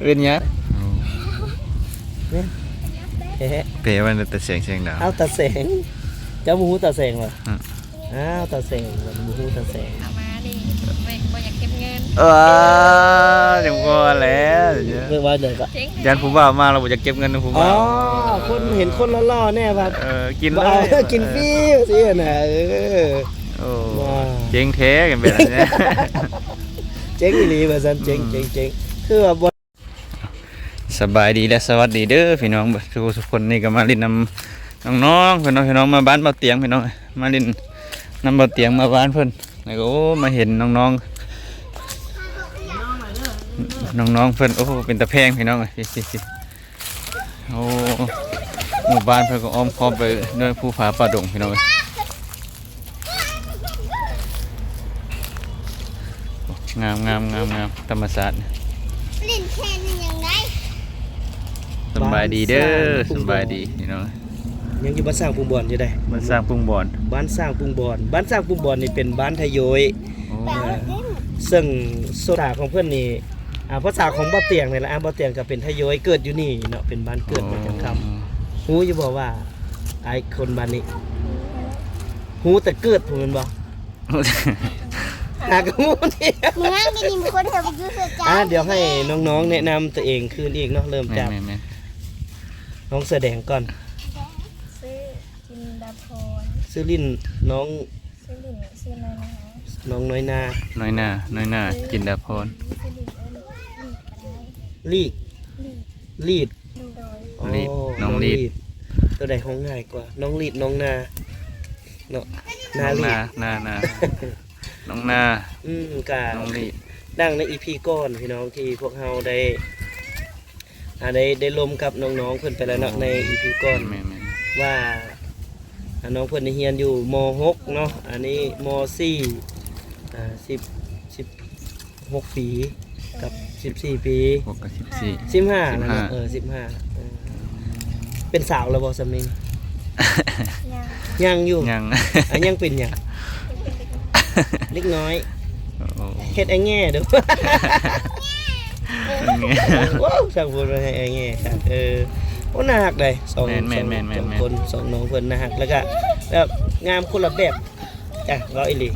ປັນຫຍັງ? ເປັນຫຍັງ? ເອະ ເປວ່າແຕ່ແສງ ແສງດາວ. ເອົາ ຕາແສງ ເຈົ້າບໍ່ຮູ້ຕາແສງຫວາ? ອືມ ອ້າວ ຕາແສງ ບໍ່ຮູ້ຕາແສງ. ເອົາມານີ້ ບໍ່ ບໍ່ຢາກເກັບເງິນ. ເອີ ຈັ່ງວ່າແຫຼະ ເບິ່ງວ່າໃດກໍ ຢ້ານຜູ້ບ່າວມາແລ້ວບໍ່ຢາກເກັບເງິນນຳຜູ້ບ່າວ. ອໍ ຄົນເຫັນຄົນຫຼໍ່ໆແນ່ວ່າ ເອີ ກິນເລີຍ ກິນຟຣີ ເອີ ຊີ້ນະ. ເອີ ໂອ້ ເຈັງແທ້ກັນແບບນີ້ ເຈັງອີ່ຫຼີວ່າຊັ້ນ. ເຈັງ ອືມ ເຈັງ ເຈັງ ຄືວ່າ ສະບາຍດີ ແລະ ສະຫວັດດີເດີພີ່ນ້ອງເບິດສູ່ທຸກຄົນ. ນີ້ກໍມາຫຼິ້ນນຳນ້ອງໆເພິ່ນເນາະ ພີ່ນ້ອງ ມາບ້ານບ່າວຕຽງ ພີ່ນ້ອງ ມາຫຼິ້ນນຳບ່າວຕຽງ ມາບ້ານເພິ່ນ ແລ້ວກໍ ໂອ້ ມາເຫັນນ້ອງໆ ນ້ອງໆເພິ່ນ. ໂອ້ ເປັນຕາແພງພີ່ນ້ອງເອີຍ. ໂອ້ ໝູ່ບ້ານເພິ່ນກໍອ້ອມຄອບໄປດ້ວຍພູຜາປ່າດົງ ພີ່ນ້ອງເອີຍ. ງາມໆໆໆ ທຳມະຊາດ. ຫຼິ້ນແຄນຫຍັງໄດ້? ສະບາຍດີເດີ ບ້ານສ້າງປຸງບອນ ສະບາຍດີພີ່ນ້ອງ. ຍັງຢູ່ບ້ານສ້າງປຸງບອນຢູ່ໃດ໋? ບ້ານສ້າງປຸງບອນ ບ້ານສ້າງປຸງບອນ. ບ້ານສ້າງປຸງບອນນີ້ເປັນບ້ານທະໂຍຍ. ໂອ້ ເຊິ່ງໂຊດາຂອງເພິ່ນນີ້ ອ່າ ພາສາຂອງບ່າວຕຽງນີ້ແຫຼະ ອ່າ ບ່າວຕຽງກໍເປັນທະໂຍຍ ເກີດຢູ່ນີ້ເນາະ ເປັນບ້ານເກີດ ໂອ້ ປະຈຳຄຳ. ຮູ້ຢູ່ບໍ່ວ່າອ້າຍຄົນບ້ານນີ້? ຮູ້ແຕ່ເກີດພຸ້ນແມ່ນບໍ່? ຫາກໍຮູ້ນີ້ ເມືອງກໍຍິງຄົນແຖວຢູ່ເຮືອນເຈົ້າ. ອ່າ ດຽວໃຫ້ນ້ອງໆແນະນຳຕົວເອງຄືນອີກເນາະ ເລີ່ມຈາກ ແມ່ນໆໆ ນ້ອງເສືອແດງກ່ອນ. ຊື່ ຈິນດາພອນ. ຊື່ຫຼິ້ນນ້ອງ ຊື່ຫຼິ້ນ ຊື່ນ້ອຍນາ. ນ້ອງນ້ອຍນາ. ນ້ອຍນາ ນ້ອຍນາ ຈິນດາພອນ. ຊື່ຫຼິ້ນ ເອີ້ນ ລີກກໍໄດ້. ລີກ ລີກ ລີດ. ໂດຍ. ລີດ ອໍ ນ້ອງລີດ ນ້ອງລີດ. ຕົວໃດຮ້ອງງ່າຍກວ່າ ນ້ອງລີດ ນ້ອງນາເນາະ? ນາລີດ ນ້ອງນາ ນາ ນາ ນ້ອງນາ. ອືມ ກະ ນ້ອງລີດ ດັ່ງໃນອີພີກ່ອນ ພີ່ນ້ອງ ທີ່ພວກເຮົາໄດ້ ອ່າ ໄດ້ ໄດ້ລົມກັບນ້ອງໆເພິ່ນໄປແລ້ວເນາະ ໃນອີພີກ່ອນ ແມ່ນໆ ວ່າ ອ່າ ນ້ອງເພິ່ນໄດ້ຮຽນຢູ່ ມໍຫົກເນາະ ອັນນີ້ ມໍສີ່ ອ່າ ສິບ ສິບຫົກປີກັບສິບສີ່ປີ ຫົກກັບສິບສີ່ ສິບຫ້າ ສິບຫ້າ ແລ້ວເນາະ ເອີ ສິບຫ້າ ເອີ ເປັນສາວແລ້ວບໍ່ຊ່ຳນີ້? ຍັງ ຍັງຢູ່ ຍັງ ອ່າ ຍັງເປັນຫຍັງ? ເດັກນ້ອຍ ໂອ້ ເຮັດແອແງ່ເດີ້ ໂອ້ ຊ່າງພູດໃຫ້ແອແງ່ຄັກ ເອີ ໂອ້ ໜ້າຮັກໃດ໋ ສອງ ແມ່ນໆໆໆ ສອງຄົນ ສອງນ້ອງເພິ່ນໜ້າຮັກ ແລ້ວກະແບບງາມຄົນລະແບບ ອ່ະ ເວົ້າອີ່ຫຼີ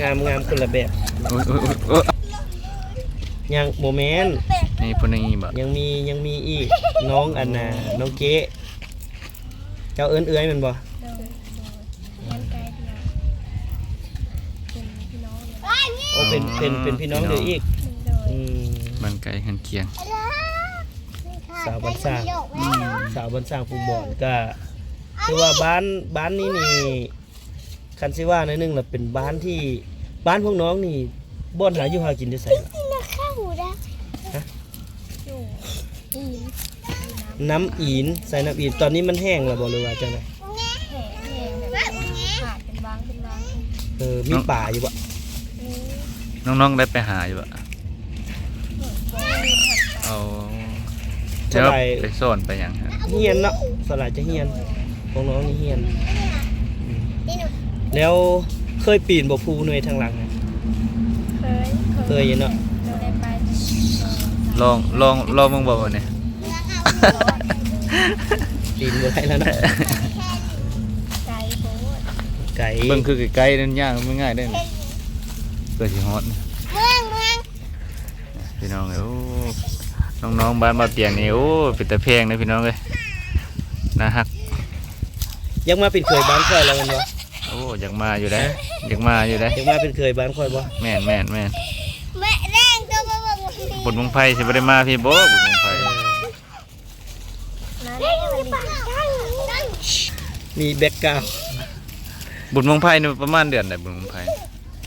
ງາມ ງາມຄົນລະແບບ. ໂອ້ຍ ໂອ້ຍ ໂອ້ຍ ໂອ້ຍ ຍັງບໍ່ແມ່ນ ນີ້ເພິ່ນຍັງມີບໍ່? ຍັງມີ ຍັງມີອີກ ນ້ອງອັນນ່າ ນ້ອງເກະ ເຈົ້າເອີ້ນເອື້ອຍແມ່ນບໍ່? ໂດຍ ໂດຍ ເຮືອນໃກ້ດຽວ ເປັນພີ່ນ້ອງດຽວ ໂອ້ ເປັນ ເປັນ ເປັນພີ່ນ້ອງດຽວອີກ ໂດຍ ອືມ ບ້ານໃກ້ເຮືອນຄຽງ ສາວບ້ານສ້າງ ອືມ ສາວບ້ານສ້າງພູບອນ ກະ ຄືວ່າບ້ານ ບ້ານນີ້ນີ້ ຄັນຊິວ່າໜ້ອຍໜຶ່ງລະເປັນບ້ານທີ່ ບ້ານພວກນ້ອງນີ້ ບ່ອນຫາຢູ່ຫາກິນຢູ່ໃສລະ? ຮະ? ຢູ່ອີນ ນ້ຳອີນ ໃສ່ນ້ຳອີນ ຕອນນີ້ມັນແຫ້ງລະບໍ່ ຫຼືວ່າຈັ່ງໃດ? ແຫ້ງ ແຫ້ງ ແບບຂາດເປັນບາງ ເປັນບາງ ເອີ ມີປາຢູ່ບໍ່? ມີ ນ້ອງໆໄດ້ໄປຫາຢູ່ບໍ່? ເອົາ ສ່ວນຫຼາຍ ແລ້ວໄປສອນໄປຫຍັງຮະ? ຮຽນເນາະ ສ່ວນຫຼາຍຈະຮຽນ ພວກນ້ອງນີ້ຮຽນ ແລ້ວເຄີຍປີນບໍ່ພູໜ່ວຍທາງຫຼັງ? ເຄີຍ ເຄີຍຢູ່ເນາະ ໂດຍ ໄດ້ໄປ ລອງ ລອງ ລອງເບິ່ງບໍ່ມື້ນີ້? ປີນບໍ່ໄດ້ແລ້ວເນາະ ໄກໂພດ ໄກ ເບິ່ງຄືໃກ້ໆນັ້ນ ຍ່າງມັນງ່າຍເດ້ ເພື່ອຊິຮອດ ເມືອງ ເມືອງ ພີ່ນ້ອງເອີຍ ໂອ້ ນ້ອງໆບ້ານບ່າວຕຽງນີ້ ໂອ້ ເປັນຕາແພງເດ້ພີ່ນ້ອງເອີຍ ໜ້າຮັກ ຢາກມາເປັນເຂີຍບ້ານຂ້ອຍແລ້ວແມ່ນບໍ່? ໂອ້ ຢາກມາຢູ່ເດ້ ຢາກມາຢູ່ເດ້ ຢາກມາເປັນເຂີຍບ້ານຂ້ອຍບໍ່? ແມ່ນໆໆ ແມ່ແດງໂຕມາເບິ່ງ ບຸນບັ້ງໄຟຊິບໍ່ໄດ້ມາພີ້ບໍ່ ບຸນບັ້ງໄຟ? ມີແບັກກຣາວ ບຸນບັ້ງໄຟນີ້ປະມານເດືອນໃດ ບຸນບັ້ງໄຟ?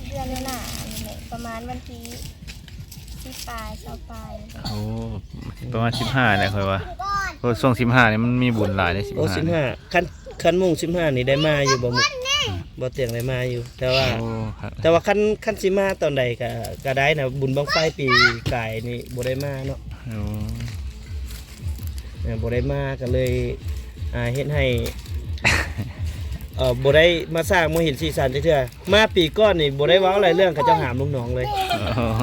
ເດືອນໜ້ານີ້ແຫຼະ ປະມານວັນທີສິບປາຍ ຊາວປາຍ ໂອ້ ປະມານສິບຫ້າແຫຼະຂ້ອຍວ່າ ເພາະຊ່ວງສິບຫ້ານີ້ມັນມີບຸນຫຼາຍເດ້ ໂອ້ ສິບຫ້າ ສິບຫ້າ ຄັນ ຄັນໂມງສິບຫ້ານີ້ໄດ້ມາຢູ່ບໍ່? ບໍ່ຕຽງໄດ້ມາຢູ່ ແຕ່ວ່າ ໂອ້ ແຕ່ວ່າຄັນ ຄັນຊິມາຕອນໃດກະ ກະໄດ້ນະ ບຸນບັ້ງໄຟປີກາຍນີ້ບໍ່ໄດ້ມາເນາະ ໂອ້ ເອີ ບໍ່ໄດ້ມາກໍເລີຍ ອ່າ ເຮັດໃຫ້ ເອີ ບໍ່ໄດ້ມາສ້າງມາເຫັນສີສັນຈັກເທື່ອ ມາປີກ່ອນນີ້ບໍ່ໄດ້ເວົ້າຫຼາຍເລື່ອງ ເຂົາເຈົ້າຫາມລົງໜອງເລີຍ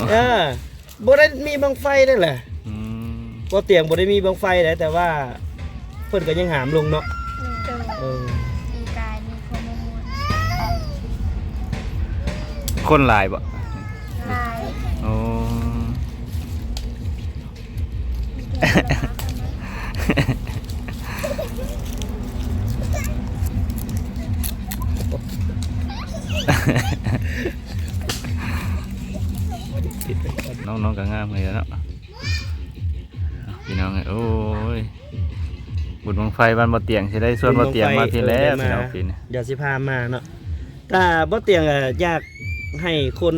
ເອີ ບໍ່ໄດ້ມີບັ້ງໄຟເດ້ລະ ອືມ ບໍ່ຕຽງບໍ່ໄດ້ມີບັ້ງໄຟໃດ ແຕ່ວ່າເພິ່ນກໍຍັງຫາມລົງເນາະ. ໂດຍ ເອີ ປີກາຍມີຄົນມາມ່ວນ. ຄົນຫຼາຍບໍ່? ຫຼາຍ. ໂອ້ ນ້ອງໆ ກໍງາມເລີຍເນາະ ພີ່ນ້ອງເອີຍ. ໂອ້ຍ ບຸນບັ້ງໄຟບ້ານບໍ່ຕຽງ ຊິໄດ້ຊວນບໍ່ຕຽງມາພີ້ແລ້ວ ພີ່ນ້ອງ ປີນີ້ ດຽວຊິພາມາເນາະ. ກະບໍ່ຕຽງ ອາ ຢາກໃຫ້ຄົນ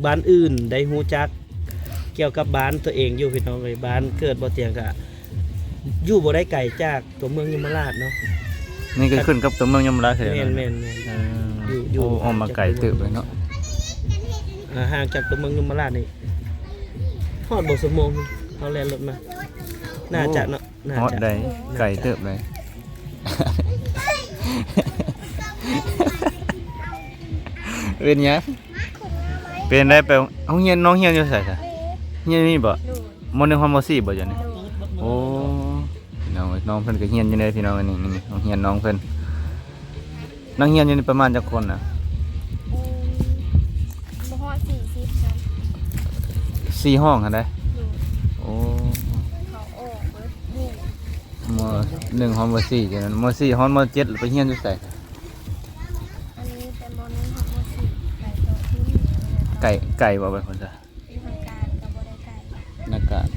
ບ້ານອື່ນໄດ້ຮູ້ຈັກກ່ຽວກັບບ້ານຕົວເອງຢູ່ ພີ່ນ້ອງເອີຍ. ບ້ານເກີດບໍ່ຕຽງກະຢູ່ບໍ່ໄດ້ໄກຈາກຕົວເມືອງຍົມມະລາດເນາະ. ນີ້ກໍຂຶ້ນກັບຕົວເມືອງຍົມມະລາດຄືກັນ. ແມ່ນໆໆ ເອີ ຢູ່ ຢູ່ ໂອ້ ອອກມາໄກເຕີບເລີຍເນາະ. ອ່າ ຫ່າງຈາກຕົວເມືອງຍົມມະລາດນີ້ຮອດບໍ່ຊົ່ວໂມງ ເຮົາແລ່ນລົດມາ. ໂອ້ ໜ້າຈະເນາະ ໜ້າຈະຮອດໄດ໋ ໄກເຕີບໄດ໋. ເປັນຫຍັງ? ເປັນໄດ໋? ໄປໂຮງຮຽນ ນ້ອງຮຽນຢູ່ໃສຊະ? ຮຽນຢູ່ນີ້ບໍ່? ໂດຍ. ມໍໜຶ່ງຮອດມໍສີ່ບໍ່ ດຽວນີ້? ໂດຍ. ໂອ້ ນ້ອງ ນ້ອງເພິ່ນກໍຮຽນຢູ່ເດ້ ພີ່ນ້ອງ. ນີ້ ນີ້ ໂຮງຮຽນນ້ອງເພິ່ນ. ນັກຮຽນຢູ່ນີ້ປະມານຈັກຄົນນະ? ອືມ ບໍ່ຮອດສີ່ສິບຊັ້ນ. ສີ່ຫ້ອງຫັ້ນໃດ໋? ໂດຍ. ໂອ້ ເຂົາອອກເບິດໝູ່ ມໍໜຶ່ງຮອດມໍສີ່. ຈັ່ງນັ້ນ ມໍສີ່ຮອດມໍເຈັດໄປຮຽນຢູ່ໃສ? ອັນນີ້ແຕ່ມໍໜຶ່ງຮອດມໍສີ່ໄປຕໍ່ພຸ້ນ. ໄກ ໄກບໍ່ໄປພຸ້ນຊະ? ຢູ່ທາງການກໍບໍ່ໄດ້ໄກ. ນາການ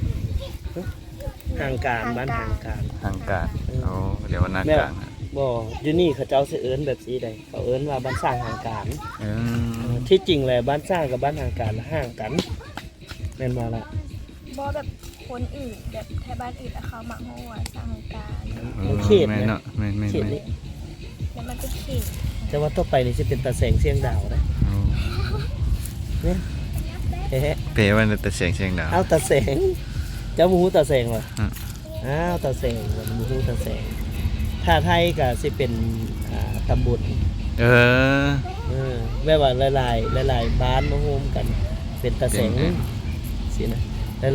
ທາງການ ບ້ານທາງການ ທາງການ. ເອີ ໂອ້ ດຽວວ່ານາການ. ບໍ່ ຢູ່ນີ້ເຂົາເຈົ້າຊິເອີ້ນແບບຊີ້ໃດ໋ ເຂົາເອີ້ນວ່າບ້ານຊ້າງທາງການ. ເອີ ເອີ ທີ່ຈິງແລ້ວບ້ານຊ້າງກັບບ້ານທາງການລະຫ່າງກັນ ແມ່ນບໍ່ລະ? ບໍ່ ແບບຄົນອື່ນ ແບບໄທບ້ານອື່ນ ແລ້ວເຂົາມັກຮ້ອງວ່າຊ້າງທາງການ. ເອີ ເຂດ ແມ່ນເນາະ ແມ່ນໆໆ ເຂດນີ້ ແລ້ວມັນເປັນເຂດ. ແຕ່ວ່າຕໍ່ໄປນີ້ຊິເປັນຕາແສງຊຽງດາວເດ້. ໂອ້ ແມ່ນ ແທ້ ແປວ່າຕາແສງຊຽງດາວ. ອ້າວ ຕາແສງ ເຈົ້າບໍ່ຮູ້ຕາແສງຫວາ? ອືມ ອ້າວ ຕາແສງ ບໍ່ຮູ້ຕາແສງ. ຖ້າໄທກໍຊິເປັນ ອ່າ ຕຳບົນ. ເອີ ເອີ ແບບວ່າຫຼາຍໆ ຫຼາຍໆ ບ້ານມາໂຮມກັນເປັນຕາແສງ. ເປັນ ເອີ ຊີ້ນະ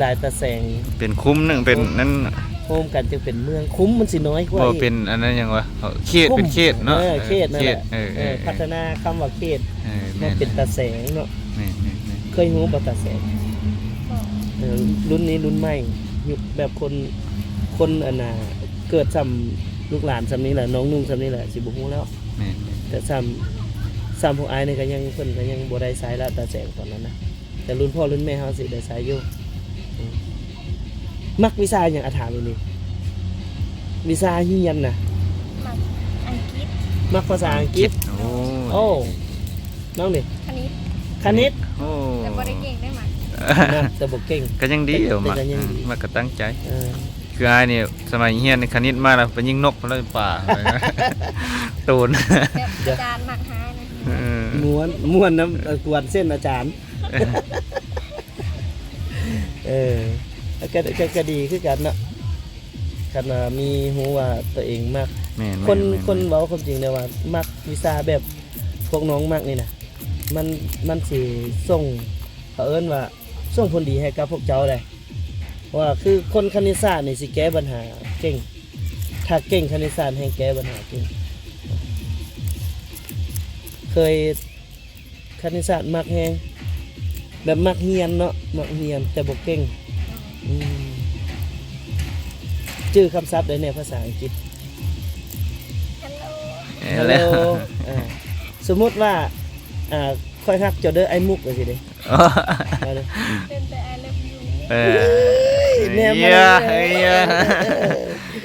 ຫຼາຍໆ ຕາແສງ ເປັນຄຸ້ມໜຶ່ງ ເປັນນັ້ນ ໂຮມກັນຈຶ່ງເປັນເມືອງ. ຄຸ້ມມັນຊິນ້ອຍກວ່າອີກ. ເປັນອັນນັ້ນຫຍັງວະ ເຂດ ເປັນເຂດເນາະ. ເອີ ເຂດນັ້ນແຫຼະ. ເອີ ເອີ ເອີ ພັດທະນາຄຳວ່າເຂດ ເອີ ແມ່ນ ເປັນຕາແສງເນາະ. ແມ່ນໆໆ ເຄີຍຮູ້ບໍ່ຕາແສງ? ບໍ່. ເອີ ລຸ້ນນີ້ລຸ້ນໃໝ່ ຍຸກແບບຄົນ ຄົນອັນນ່າ ເກີດຊ່ຳລູກຫຼານຊ່ຳນີ້ແຫຼະ ນ້ອງນຸ່ງຊ່ຳນີ້ແຫຼະ ຊິບໍ່ຮູ້ແລ້ວ. ແມ່ນໆ ແຕ່ຊ່ຳ ຊ່ຳພວກອ້າຍນີ້ກໍຍັງ ເພິ່ນກໍຍັງບໍ່ໄດ້ໃຊ້ລະ ຕາແສງຕອນນັ້ນນະ. ແຕ່ລຸ້ນພໍ່ລຸ້ນແມ່ເຮົາຊິໄດ້ໃຊ້ຢູ່. ອືມ ມັກວິຊາຫຍັງ? ອາ ຖາມອີ່ຫຼີ ວິຊາຮຽນນະ. ມັກອັງກິດ. ມັກພາສາອັງກິດ. ໂອ້ ໂອ້ ນ້ອງເດ? ຄະນິດ. ຄະນິດ. ໂອ້ ແຕ່ບໍ່ໄດ້ເກັ່ງໄດ້ມັກນະ ແຕ່ບໍ່ເກັ່ງ ກໍຍັງດີ ແຕ່ມັກ ແຕ່ກໍຍັງດີ ມັກກໍຕັ້ງໃຈ. ເອີ ຄືອ້າຍນີ້ສະໄໝຮຽນຄະນິດມາແລ້ວໄປຍິງນົກແລ້ວປ່າ ໂຕນ ແບບອາຈານມັກຮ້າຍນະ. ເອີ ມ່ວນ ມ່ວນນຳ ເອີ ກວນເສັ້ນອາຈານ. ເອີ ກໍ ກໍ ກໍດີຄືກັນເນາະ ຄັນວ່າມີຮູ້ວ່າຕົວເອງມັກ. ແມ່ນໆໆ ຄົນ ຄົນເວົ້າຄວາມຈິງແລ້ວວ່າມັກວິຊາແບບພວກນ້ອງມັກນີ້ນະ ມັນ ມັນຊິສົ່ງ ເຂົາເອີ້ນວ່າສົ່ງຜົນດີໃຫ້ກັບພວກເຈົ້າໄດ໋. ເພາະວ່າຄືຄົນຄະນິດສາດນີ້ຊິແກ້ບັນຫາເກັ່ງ ຖ້າເກັ່ງຄະນິດສາດແຮ່ງແກ້ບັນຫາເກັ່ງ. ເຄີຍ ຄະນິດສາດມັກແຮງ ແບບມັກຮຽນເນາະ ມັກຮຽນແຕ່ບໍ່ເກັ່ງ. ອືມ ຈື່ຄຳສັບໃດແດ່ພາສາອັງກິດ? ເຮັລໂລ ເຮັລໂລ ເອີ ສົມມຸດວ່າ ອ່າ ຂ້ອຍຮັກເຈົ້າເດີ ອ້າຍມຸກ ຈັ່ງຊີ້ເດ້. ເປັນແຕ່ I love you. ເອີ ແນມມາເລີຍ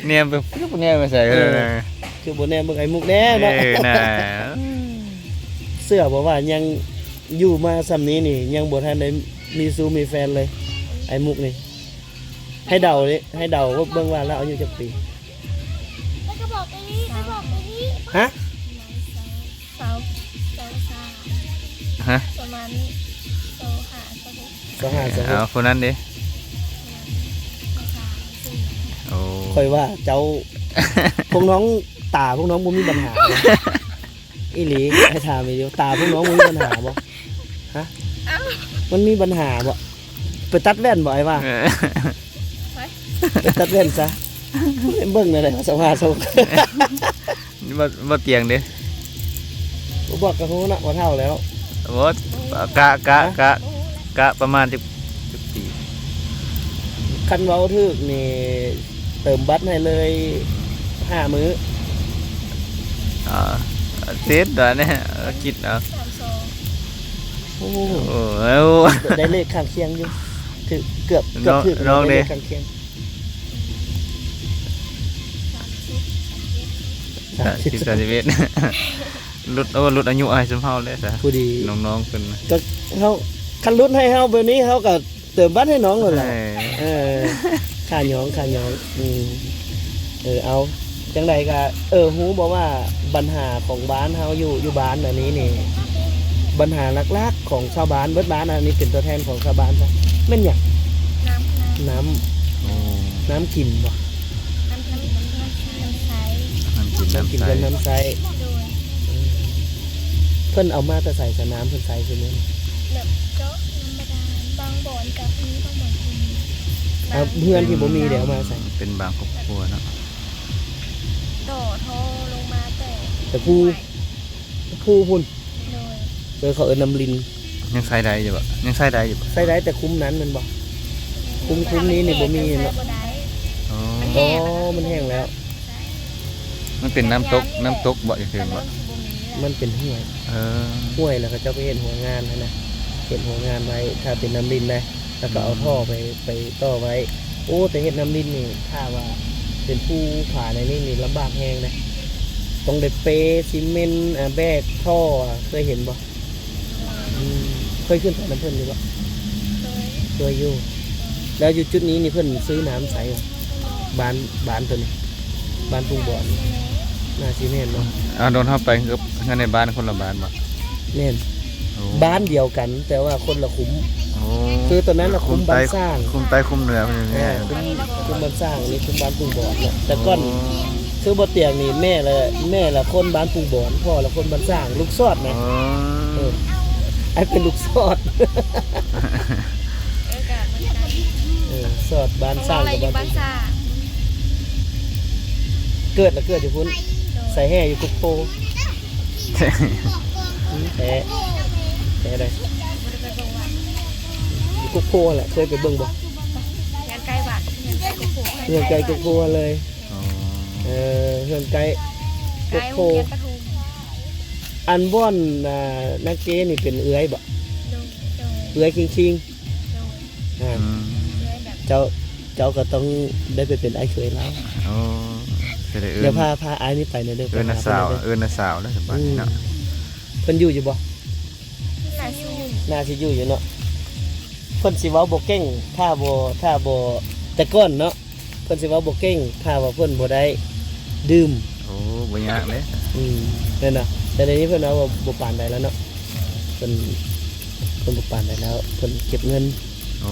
ແນມໄປ ຄືບໍ່ແນມມາໃສ່ ເອີ ຄືບໍ່ແນມເບິ່ງອ້າຍມຸກແດ່ເນາະ. ເອີ ນະ ເຊື່ອບໍ່ວ່າຍັງຢູ່ມາຊ່ຳນີ້ນີ້ ຍັງບໍ່ທັນໄດ້ມີຊູ້ມີແຟນເລີຍ ອ້າຍມຸກນີ້. ໃຫ້ເດົາເດ້ ໃຫ້ເດົາເບິ່ງວ່າລາວອາຍຸຈັກປີ? ຮະ? ຊາວ ຊາວຫ້າ ຮະ? ປະມານຊາວຫ້າ ຊາວຫົກ ຊາວຫ້າ ຊາວຫົກ. ເອົາ ຜູ້ນັ້ນເດ້? ປະມານຊາວສາມ ຊາວສີ່. ໂອ້ ຂ້ອຍວ່າເຈົ້າ ພວກນ້ອງ ຕາພວກນ້ອງບໍ່ມີບັນຫາບໍ່? ອີ່ຫຼີ ໃຫ້ຖາມອີ່ຫຼີ ຕາພວກນ້ອງບໍ່ມີບັນຫາບໍ່? ຮະ? ເອົ້າ ມັນມີບັນຫາບໍ່? ໄປຕັດແວ່ນບໍ່ ອ້າຍວ່າ? ເອີ ໄປ ໄປຕັດແວ່ນຊະ. ເບິ່ງແນວໃດວ່າສະພາບ ບໍ່ ບໍ່ຕຽງເດ້. ບໍ່ບອກກໍຮູ້ເນາະ ວ່າເຖົ້າແລ້ວ. ບໍ່ ກະ ກະ ກະ ກະປະມານຈັກ ຈັກປີ? ຄັນເວົ້າຖືກນີ້ ເຕີມບັດໃຫ້ເລີຍຫ້າມື້. ອ່າ ເຈັດດອນນີ້ ຄິດເອົາ. ໂອ້ ໂອ້ ໄດ້ເລກຂ້າງຄຽງຢູ່. ຖືກ ເກືອບ ເກືອບຖືກ ນ້ອງເດ້ ໄດ້ເລກຂ້າງຄຽງ. ສາມສິບ ສາມສິບ ສາມສິບເອັດ ຫຼຸດ ໂອ້ ຫຼຸດອາຍຸອ້າຍຊຸມເຮົາແລ້ວຊະ ພໍດີ ນ້ອງໆເພິ່ນ. ກໍເຮົາ ຄັນຫຼຸດໃຫ້ເຮົາແບບນີ້ ເຮົາກໍເຕີມບັດໃຫ້ນ້ອງໂລດແຫຼະ. ເອີ ເອີ ຂ້າຍອງ ຂ້າຍອງ. ອືມ ເອີ ເອົາ ຈັ່ງໃດກໍ ເອີ ຮູ້ບໍ່ວ່າບັນຫາຂອງບ້ານເຮົາຢູ່ ຢູ່ບ້ານອັນນີ້ນີ້ ບັນຫາຫຼັກໆຂອງຊາວບ້ານ ເບິດບ້ານ ອັນນີ້ເປັນຕົວແທນຂອງຊາວບ້ານຊະ ແມ່ນຫຍັງ? ນ້ຳ ນ້ຳ ນ້ຳ ໂອ້ ນ້ຳກິນບໍ່? ນ້ຳ ນ້ຳ ນ້ຳ ນ້ຳໃຊ້ ນ້ຳກິນ ນ້ຳກິນ ນ້ຳໃຊ້ ນ້ຳໃຊ້. ໂດຍ ເພິ່ນເອົາມາແຕ່ໃສຊະ ນ້ຳເພິ່ນໃຊ້ຊຸມື້ນີ້? ແບບເຈາະນ້ຳບາດານ ບາງບ່ອນກໍມີ ບາງບ່ອນກໍມີ. ເອົາ ເຮືອນທີ່ບໍ່ມີເດ້ ເອົາມາໃສ? ເປັນບາງຄອບຄົວເນາະ ຕໍ່ທໍ່ລົງມາແຕ່ ແຕ່ພູ ພູພຸ້ນ. ໂດຍ ເອີ ເຂົາເອີ້ນນ້ຳລິນ. ຍັງໃຊ້ໄດ້ຢູ່ບໍ່? ຍັງໃຊ້ໄດ້ຢູ່ບໍ່? ໃຊ້ໄດ້ ແຕ່ຄຸ້ມນັ້ນແມ່ນບໍ່? ຄຸ້ມ ຄຸ້ມນີ້ນີ້ບໍ່ມີເນາະ. ບໍ່ໄດ້ ອໍ ມັນແຫ້ງ ອໍ ມັນແຫ້ງແລ້ວ. ໃຊ່ ມັນເປັນນ້ຳຕົກ ນ້ຳຕົກບໍ່? ຢ່າງເຖິງບໍ່? ມັນເປັນຫ້ວຍ. ເອີ ຫ້ວຍ ແລ້ວເຂົາເຈົ້າໄປເຮັດຫົວງານຫັ້ນນະ ເຮັດຫົວງານໄວ້ ຖ້າເປັນນ້ຳລິນນະ ແລ້ວກໍເອົາ ອືມ ທໍ່ໄປ ໄປຕໍ່ໄວ້. ໂອ້ ແຕ່ເຮັດນ້ຳລິນນີ້ ຖ້າວ່າເປັນພູຜາໃນນີ້ນີ້ລຳບາກແຮງເດ້ ຕ້ອງໄດ້ເປຊີເມັນ ອາ ແບກທໍ່ ເຄີຍເຫັນບໍ່? ອືມ ເຄີຍຂຶ້ນໄປນຳເພິ່ນຢູ່ບໍ່? ເຄີຍ ເຄີຍຢູ່. ແລ້ວຢູ່ຈຸດນີ້ນີ້ເພິ່ນຊື້ນ້ຳໃສ? ບ້ານ ບ້ານຕົວນີ້ ບ້ານປຸງບອນ ໜ້າຊິແມ່ນເນາະ. ອາ ໂດນເຮົາໄປເຮືອນໃນບ້ານຄົນລະບ້ານບໍ່? ແມ່ນ ໂອ້ ບ້ານດຽວກັນ ແຕ່ວ່າຄົນລະຄຸ້ມ. ໂອ້ ຄືຕອນນັ້ນນະຄຸ້ມບ້ານສ້າງ ຄຸ້ມໃຕ້ຄຸ້ມເໜືອເພິ່ນ. ເອີ ຄຸ້ມ ຄຸ້ມບ້ານສ້າງ ອັນນີ້ຄຸ້ມບ້ານປຸງບອນເນາະ. ແຕ່ກ່ອນ ໂອ້ ຄືບໍ່ຕຽງນີ້ ແມ່ລະ ແມ່ລະຄົນບ້ານປຸງບອນ ພໍ່ລະຄົນບ້ານສ້າງ ລູກຊອດນະ. ອໍ ເອີ ອ້າຍເປັນລູກຊອດ. ເອີ ກະເໝືອນກັນ ເອີ ຊອດບ້ານສ້າງ ເພາະວ່າລະຢູ່ບ້ານສ້າງ. ເກີດລະເກີດຢູ່ພຸ້ນ ໂດຍ ໃສ່ແຮ່ຢູ່ກົກໂພ. ອືມ ແທ້ ແທ້ໃດ ບໍ່ໄດ້ໄປເບິ່ງວັດ ຢູ່ກົກໂພຫັ້ນແຫຼະ. ເຄີຍໄປເບິ່ງບໍ່? ເຮືອນໃກ້ວັດ ເຮືອນໃກ້ກົກໂພ ເຮືອນໃກ້ກົກໂພຫັ້ນເລີຍ. ອໍ ເອີ ເຮືອນໃກ້ ໃກ້ ກົກໂພ ໂຮງຮຽນປະຖົມ. ອັນບ່ອນ ອ່າ ນາເກນີ້ເປັນເອື້ອຍບໍ່? ໂດຍ ໂດຍ ເອື້ອຍຄິງໆ. ໂດຍ ອ່າ ອືມ ເອື້ອຍແບບ ເຈົ້າ ເຈົ້າກໍຕ້ອງໄດ້ໄປເປັນອ້າຍເຂີຍລາວ. ໂອ້ ຈະໄດ້ເອີ້ນ ດຽວພາ ພາອ້າຍນີ້ໄປແດ່ເດີ ເອີ້ນນ້າສາວ ໄປຫາເພິ່ນແດ່ ເອີ້ນນ້າສາວເດີ ສະບາຍເນາະ. ອືມ ເພິ່ນຢູ່ຢູ່ບໍ່? ໜ້າຊິຢູ່ ໜ້າຊິຢູ່ຢູ່ເນາະ. ເພິ່ນຊິເວົ້າບໍ່ເກັ່ງ ຖ້າບໍ່ ຖ້າບໍ່ ແຕ່ກ່ອນເນາະ ເພິ່ນຊິເວົ້າບໍ່ເກັ່ງ ຖ້າວ່າເພິ່ນບໍ່ໄດ້ດື່ມ. ໂອ້ ບໍ່ຍາກເດ້. ອືມ ແມ່ນນະ ແຕ່ດຽວນີ້ເພິ່ນເວົ້າບໍ່ປານໃດແລ້ວເນາະ. ເພິ່ນ ເພິ່ນບໍ່ປານໃດແລ້ວ ເພິ່ນເກັບເງິນ. ອໍ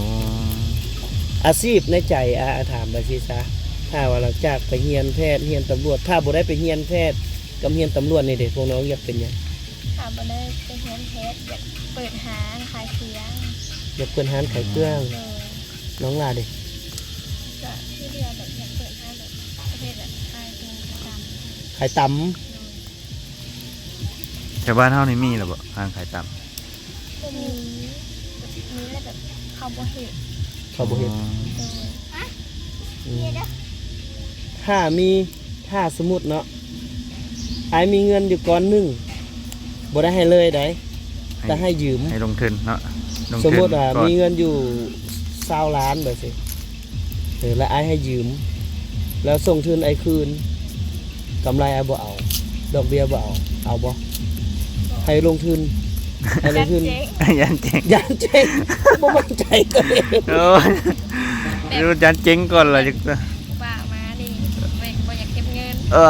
ອາຊີບໃນໃຈ ອາ ອາ ຖາມໄປຊີ້ຊະ ຖ້າວ່າຫຼັງຈາກໄປຮຽນແພດ ຮຽນຕຳຫຼວດ ຖ້າບໍ່ໄດ້ໄປຮຽນແພດກັບຮຽນຕຳຫຼວດນີ້ເດ ພວກນ້ອງຢາກເປັນຫຍັງ? ຖ້າບໍ່ໄດ້ໄປຮຽນແພດ ຢາກເປີດຮ້ານຂາຍເຄື່ອງ. ຢາກເປີດຮ້ານຂາຍເຄື່ອງ. ໂດຍ ນ້ອງຫຼ້າເດ? ກະຄືດຽວແບບຢາກເປີດຮ້ານແບບປະເພດແບບຂາຍຕົງຂາຍຕຳ. ຂາຍຕຳ. ໂດຍ ແຖວບ້ານເຮົານີ້ມີແລ້ວບໍ່ ຮ້ານຂາຍຕຳ? ບໍ່ມີ ມີແລ້ວແບບເຂົາບໍ່ເຮັດ. ເຂົາບໍ່ເຮັດ. ອໍ ໂດຍ ອືມ ຖ້າມີ ຖ້າສົມມຸດເນາະ ອ້າຍມີເງິນຢູ່ກ້ອນໜຶ່ງ ບໍ່ໄດ້ໃຫ້ເລີຍໃດ ໃຫ້ ແຕ່ໃຫ້ຢືມ ໃຫ້ລົງທຶນເນາະ ລົງທຶນ. ສົມມຸດວ່າມີເງິນຢູ່ຊາວລ້ານແບບຊີ້ ເອີ ແລ້ວອ້າຍໃຫ້ຢືມ ແລ້ວສົ່ງທຶນອ້າຍຄືນ ກຳໄລອ້າຍບໍ່ເອົາ ດອກເບ້ຍບໍ່ເອົາ ເອົາບໍ່? ໃຫ້ລົງທຶນ ໃຫ້ລົງທຶນ. ຢ້ານເຈັງ ຢ້ານເຈັງ ຢ້ານເຈັງ ບໍ່ໝັ້ນໃຈຕົວເອງ. ໂອ້ຍ ຢ້ານເຈັງກ່ອນລະ ຜູ້ບ່າວມານີ້ ບໍ່ ບໍ່ຢາກເກັບເງິນ. ເອີ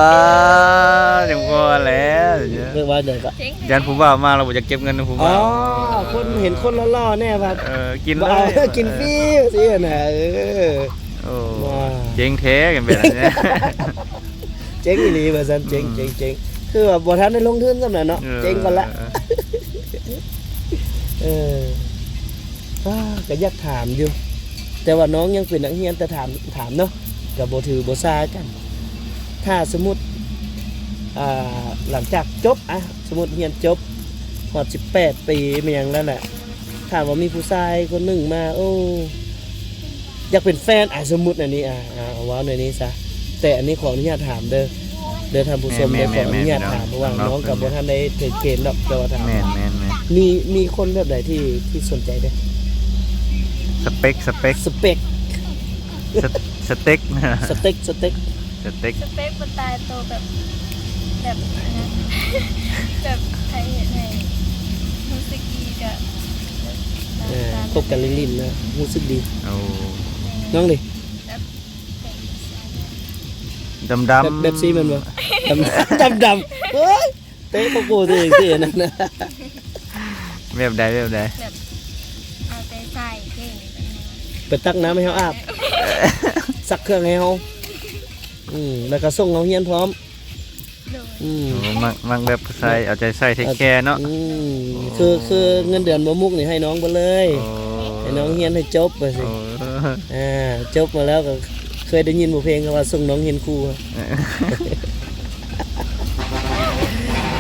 ຈັ່ງພໍແລ້ວ ເອີ້ນວ່າໃດກໍ ຢ້ານຜູ້ບ່າວມາລະບໍ່ຢາກເກັບເງິນນຳຜູ້ບ່າວ. ອໍ ຄົນເຫັນຄົນຫຼໍ່ໆແນ່ວ່າ ເອີ ກິນເລີຍ ກິນຟຣີຊີ້ນະ. ເອີ ໂອ້ ເຈັງແທ້ກັນແບບນີ້. ເຈັງອີ່ຫຼີວ່າຊັ້ນ ເຈັງ ເຈັງ ເຈັງ ຄືວ່າບໍ່ທັນໄດ້ລົງທຶນຊ້ຳນະເນາະ. ເອີ ເຈັງກ່ອນລະ. ເອີ ອ່າ ກໍຢາກຖາມຢູ່ ແຕ່ວ່ານ້ອງຍັງເປັນນັກຮຽນ ແຕ່ຖາມ ຖາມເນາະ ກໍບໍ່ຖືບໍ່ສາກັນ. ຖ້າສົມມຸດ ອ່າ ຫຼັງຈາກຈົບ ອ່ະ ສົມມຸດຮຽນຈົບຮອດສິບແປດປີ ແມ່ນຫຍັງແລ້ວແຫຼະ ຖ້າວ່າມີຜູ້ຊາຍຄົນໜຶ່ງມາ ໂອ້ ຢາກເປັນແຟນ ອ່າ ສົມມຸດອັນນີ້ ອ່າ ເວົ້າແນວນີ້ຊະ. ແຕ່ອັນນີ້ຂໍອະນຸຍາດຖາມເດີ ເດີທ່ານຜູ້ຊົມເດີ ແມ່ນໆໆ ຂໍອະນຸຍາດຖາມ ເພາະວ່ານ້ອງກໍບໍ່ທັນໄດ້ຖືກເກນດອກ ແຕ່ວ່າຖາມ ແມ່ນໆໆ ມີ ມີຄົນແບບໃດທີ່ ທີ່ສົນໃຈເດີ? ສະເປັກ ສະເປັກ ສະເປັກ ສະ ສະເຕັກ ສະເຕັກ ສະເຕັກ ສະເຕັກ ສະເປັກບໍ່ຕາຍໂຕແບບ ແບບ ແບບໃຜເຮັດໃຫ້ຮູ້ສຶກດີກະ ເອີ ຄົບກັນຫຼິ້ນໆນະ ຮູ້ສຶກດີ. ໂອ້ ນ້ອງເດ? ແບບ ດຳໆ ແບບ ແບບຊີ້ແມ່ນບໍ່? ດຳ ດຳໆ ໂອ້ຍ ເຕະໂກໂກ້ຕົວເອງຕິ ອັນນັ້ນນະ. ແບບໃດ ແບບໃດ? ແບບເອົາໃຈໃສ່ເກັ່ງ ໄປຕັກນ້ຳໃຫ້ເຮົາອາບ ຊັກເຄື່ອງໃຫ້ເຮົາ ອືມ ແລ້ວກໍສົ່ງເຮົາຮຽນພ້ອມ. ໂດຍ ອືມ ໂອ້ ມັກ ມັກແບບຜູ້ຊາຍເອົາໃຈໃສ່ ເທກແຄເນາະ. ອືມ ໂອ້ ຄື ຄືເງິນເດືອນບໍ່ມຸກນີ້ໃຫ້ນ້ອງເບິດເລີຍ. ໂອ້ ໃຫ້ນ້ອງຮຽນໃຫ້ຈົບວ່າຊີ້. ໂອ້ ອ່າ ຈົບມາແລ້ວກໍເຄີຍໄດ້ຍິນບໍ່ ເພງເຂົາວ່າສົ່ງນ້ອງຮຽນຄູ.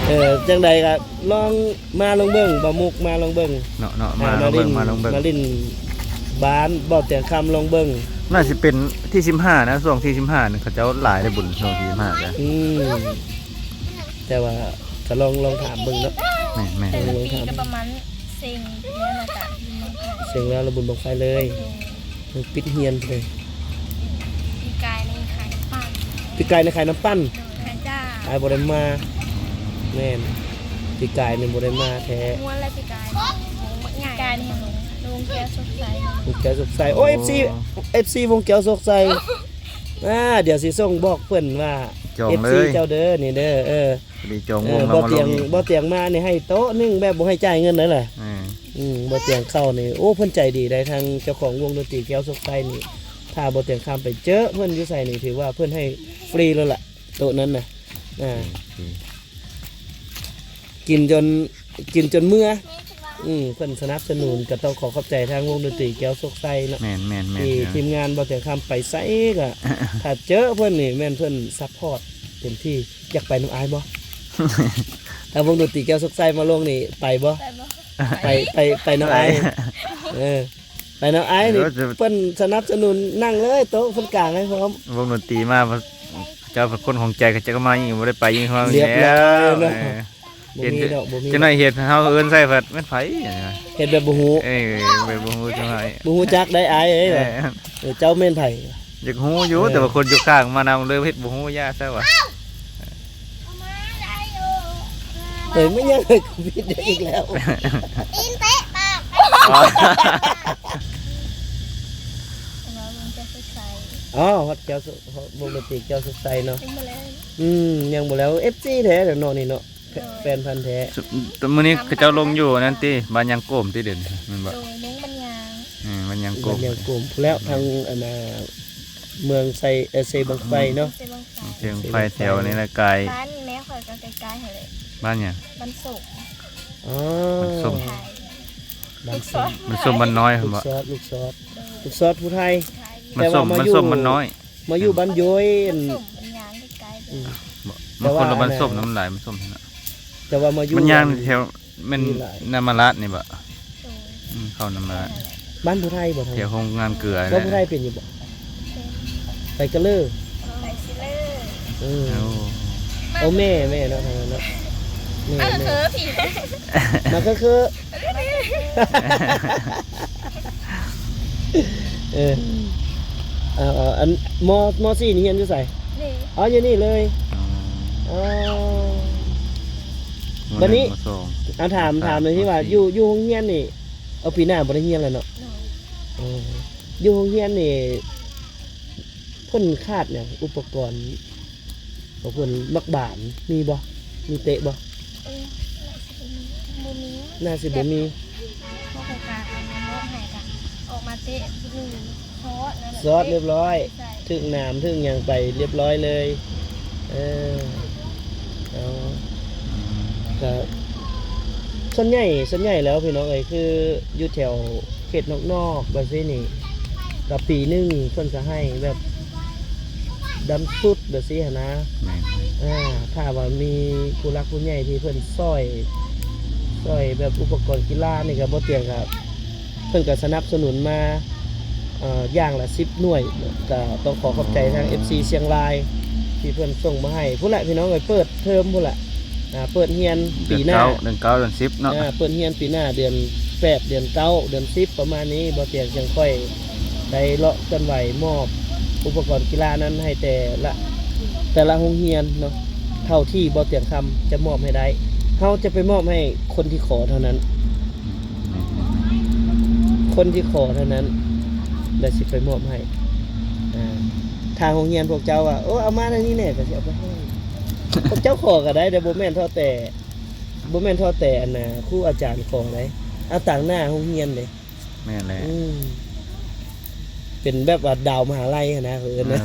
ເອີ ຈັ່ງໃດກໍລອງມາລອງເບິ່ງ ບ່າວມຸກມາລອງເບິ່ງເນາະ ເນາະ ມາ ມາ ມາຫຼິ້ນ ມາເບິ່ງ ມາເບິ່ງ ມາຫຼິ້ນບ້ານບ່າວຕຽງຄຳລອງເບິ່ງ. ໜ້າຊິເປັນທີສິບຫ້ານະ ຊ່ວງທີສິບຫ້ານີ້ເຂົາເຈົ້າຫຼາຍເດ້ບຸນ ຊ່ວງທີສິບຫ້າກະ ອືມ ແຕ່ວ່າກໍລອງ ລອງຖາມເບິ່ງເນາະ. ແມ່ນໆ ແຕ່ລະປີກໍປະມານເສັງແລ້ວ ແລ້ວກໍ ເສັງແລ້ວລະບຸນບັ້ງໄຟເລີຍ. ໂດຍ ມັນປິດຮຽນເລີຍ. ປີກາຍນີ້ຂາຍນ້ຳປັ່ນ ປີກາຍນີ້ຂາຍນ້ຳປັ່ນ. ໂດຍ ຂາຍຈ້າ ອ້າຍບໍ່ໄດ້ມາ. ແມ່ນ ປີກາຍນີ້ບໍ່ໄດ້ມາແທ້. ມ່ວນແລ້ວປີກາຍ ປີກາຍນີ້ລົງແກ້ວສົດໃສ ລົງແກ້ວສົດໃສ. ໂອ້ ໂອ້ ເອັຟຊີ ເອັຟຊີວົງແກ້ວສົດໃສ. ອ່າ ດຽວຊິສົ່ງບອກເພິ່ນວ່າ ຈອງເລີຍ ເອັຟຊີເຈົ້າເດີ ນີ້ເດີ. ເອີ ພໍດີຈອງວົງ ເອີ ແລ້ວມາລົງ ບໍ່ຕຽງ ບໍ່ຕຽງມານີ້ໃຫ້ໂຕະໜຶ່ງ ແບບບໍ່ໃຫ້ຈ່າຍເງິນເລີຍແຫຼະ. ອືມ ອືມ ບໍ່ຕຽງເຂົ້ານີ້ ໂອ້ ເພິ່ນໃຈດີໄດ໋ ທາງເຈົ້າຂອງວົງດົນຕີແກ້ວສົດໃສນີ້. ຖ້າບໍ່ຕຽງຄຳໄປເຈີເພິ່ນຢູ່ໃສນີ້ ຖືວ່າເພິ່ນໃຫ້ຟຣີເລີຍລະ ໂຕະນັ້ນນະ. ອ່າ ໂອເຄ ກິນຈົນ ກິນຈົນເມື່ອ. ອືມ ເພິ່ນສະໜັບສະໜູນ ກໍຕ້ອງຂໍຂອບໃຈທາງວົງດົນຕີແກ້ວສົດໃສເນາະ ແມ່ນໆໆ ທີ່ທີມງານບໍ່ຕຽງຄຳໄປໃສກໍ ຖ້າເຈີເພິ່ນນີ້ແມ່ນເພິ່ນຊັບພອດເຕັມທີ່. ຢາກໄປນຳອ້າຍບໍ່? ຖ້າວົງດົນຕີແກ້ວສົດໃສມາລົງນີ້ໄປບໍ່? ໄປບໍ່? ໄປ ໄປ ໄປນຳອ້າຍ. ໄປ ເອີ ໄປນຳອ້າຍນີ້ ເອີ ເພິ່ນສະໜັບສະໜູນ ນັ່ງເລີຍ ໂຕະເພິ່ນກາງໃຫ້ພ້ອມ. ວົງດົນຕີມາ ເຈົ້າເປັນຄົນຂອງໃຈ ເຂົາເຈົ້າກໍມາອີກ ບໍ່ໄດ້ໄປອີກ. ຮຽບຮ້ອຍເນາະ. ເອີ ບໍ່ມີດອກ ບໍ່ມີ. ຈັກໜ້ອຍເຮັດເຮົາເອີ້ນໃສ່ພັດແມ່ນໃຜ? ເຮັດແບບບໍ່ຮູ້. ເອີ ແບບບໍ່ຮູ້ຈັກໜ້ອຍ ບໍ່ຮູ້ຈັກໄດ໋ອ້າຍເອີຍ. ເອີ ເຈົ້າແມ່ນໃຜ? ຢາກຮູ້ຢູ່ ເອີ ແຕ່ວ່າຄົນຢູ່ຂ້າງມານຳເລີຍເຮັດບໍ່ຮູ້ ຢ່າຊະວ່າ. ເອີຍ ມັນຍັງໃຫ້ກູຜິດອີກແລ້ວ. ຕີນເຕະປາກ. ອໍ ຮອດແກ້ວສົດໃສ. ອໍ ຮອດແກ້ວສົດ ວົງດົນຕີແກ້ວສົດໃສເນາະ. ອືມ ຍັງບໍ່ແລ້ວ ເອັຟຊີແທ້ເນາະນີ້ເນາະ. ໂດຍ ແຟນພັນແທ້. ມື້ນີ້ເຂົາເຈົ້າລົງຢູ່ນັ້ນຕິ ບ້ານຍາງໂກມຕິ ດຽວນີ້ແມ່ນບໍ່? ໂດຍ ລົງບ້ານຍາງ. ເອີ ບ້ານຍາງໂກມ ບ້ານຍາງໂກມພຸ້ນແລ້ວ ທາງອັນນ່າ ເມືອງໄຊ ເອີ ເຊບັ້ງໄຟເນາະ. ເຊບັ້ງໄຟ ເຊບັ້ງໄຟແຖວນີ້ແຫຼະ ກາຍ ບ້ານແມ່ຂ້ອຍກໍໃກ້ໆຫັ້ນແຫຼະ. ບ້ານຫຍັງ? ບ້ານສົມ. ອໍ ບ້ານສົມ ບ້ານສົມ ບ້ານສົມບ້ານນ້ອຍ. ລູກຊອດ ລູກຊອດ ລູກຊອດຜູ້ໄທ. ບ້ານສົມ ບ້ານສົມບ້ານນ້ອຍ. ມາຢູ່ບ້ານໂຢຍ ມັນສົມມັນຍາງໃກ້ໆ. ອືມ ມັນຄົນລະບ້ານສົມນະ ມັນຫຼາຍ ມັນສົມຫັ້ນນະ. ແຕ່ວ່າມາຢູ່ ມັນຍາງແຖວ ແມ່ນນຳມາລາດນີ້ບໍ? ໂດຍ ອືມ ເຂົ້ານຳມາລາດ. ບ້ານຜູ້ໄທບໍ? ແຖວໂຮງງານເກືອ. ເຈົ້າຜູ້ໄທເປັນຢູ່ບໍ? ເປັນ. ໄປກະເລີ ໄປຊິເລີ. ເອີ ໂອ້ ໂອ້ ແມ່ ແມ່ເນາະ ທາງນັ້ນເນາະ. ແມ່ ມາເຄີໆ ພີ່ ມາເຄີໆ. ເອີ ເອົາ ເອົາ ອັນ ມໍ ມໍສີ່ນີ້ຮຽນຢູ່ໃສ? ນີ້. ອໍ ຢູ່ນີ້ເລີຍ. ອໍ ອໍ ມ.ໜຶ່ງ ມ.ສອງ ບາດນີ້ ມ.ສອງ ອາ ຖາມ ມ.ສາມ ຖາມໜ່ອຍທີ່ວ່າ ມ.ສີ່ ຢູ່ ຢູ່ໂຮງຮຽນນີ້ ເອົາ ປີໜ້າບໍ່ໄດ້ຮຽນແລ້ວເນາະ? ໂດຍ. ອໍ ຢູ່ໂຮງຮຽນນີ້ ເພິ່ນຂາດຫຍັງ ອຸປະກອນ ຂອງເພິ່ນ ໝາກບານມີບໍ່? ມີເຕະບໍ່? ເອີ ໜ້າຊິບໍ່ມີ ບໍ່ມີ ໜ້າຊິບໍ່ມີ. ແບບ ພວກເຂົາກະເອົາມາມອບໃຫ້ກະອອກມາເຕະ ໜຶ່ງ ຊອດນັ້ນແຫຼະ ຊອດລຽບຮ້ອຍ ໃສ່ ຖືກໜາມຖືກຫຍັງໄປລຽບຮ້ອຍເລີຍ. ເອີ ເອົາ ກະ ສ່ວນໃຫຍ່ ສ່ວນໃຫຍ່ແລ້ວພີ່ນ້ອງເອີຍ ຄືຢູ່ແຖວເຂດນອກໆ ແບບຊີ້ນີ້ ຕ ກະປີໜຶ່ງເພິ່ນກະໃຫ້ແບບດຳຊຸດແບບຊີ້ຫັ້ນນະ. ແມ່ນ ອ່າ ຖ້າວ່າມີຜູ້ຫຼັກຜູ້ໃຫຍ່ທີ່ເພິ່ນຊ່ອຍ ຊ່ອຍແບບອຸປະກອນກິລານີ້ກະ ບໍ່ຕຽງກະ ເພິ່ນກະສະໜັບສະໜູນມາ ເອີ ຢ່າງລະສິບໜ່ວຍ. ກະຕ້ອງຂໍຂອບໃຈທາງ ອໍ ເອັຟຊີຊຽງລາຍ ທີ່ເພິ່ນສົ່ງມາໃຫ້ພຸ້ນແຫຼະ ພີ່ນ້ອງເອີຍ. ເປີດເທີມພຸ້ນແຫຼະ ອ່າ ເປີດຮຽນປີໜ້າ ເດືອນເກົ້າ ເດືອນເກົ້າ ເດືອນສິບເນາະ. ອ່າ ເປີດຮຽນປີໜ້າເດືອນແປດ ເດືອນເກົ້າ ເດືອນສິບ ປະມານນີ້ ບໍ່ຕຽງຈັ່ງຄ່ອຍໄດ້ເລາະເຄື່ອນໄຫວ ມອບອຸປະກອນກິລານັ້ນໃຫ້ແຕ່ລະ ແຕ່ລະໂຮງຮຽນເນາະ ເທົ່າທີ່ບໍ່ຕຽງຄຳຈະມອບໃຫ້ໄດ້. ເຮົາຈະໄປມອບໃຫ້ຄົນທີ່ຂໍເທົ່ານັ້ນ ຄົນທີ່ຂໍເທົ່ານັ້ນ ແລ້ວຊິໄປມອບໃຫ້. ອ່າ ທາງໂຮງຮຽນພວກເຈົ້າວ່າ ໂອ້ ເອົາມາແນວນີ້ແດ່ ກະຊິເອົາໄປໃຫ້. ພວກເຈົ້າຂໍກະໄດ້ເດ້ ບໍ່ແມ່ນເທົ່າແຕ່ ບໍ່ແມ່ນເທົ່າແຕ່ອັນນ່າ ຄູອາຈານຂໍໄດ໋ ເອົາຕາງໜ້າໂຮງຮຽນເດ້. ແມ່ນແຫຼະ ອືມ ເປັນແບບວ່າດາວມະຫາໄລຫັ້ນນະ ເຂົາເອີ້ນ ເອີ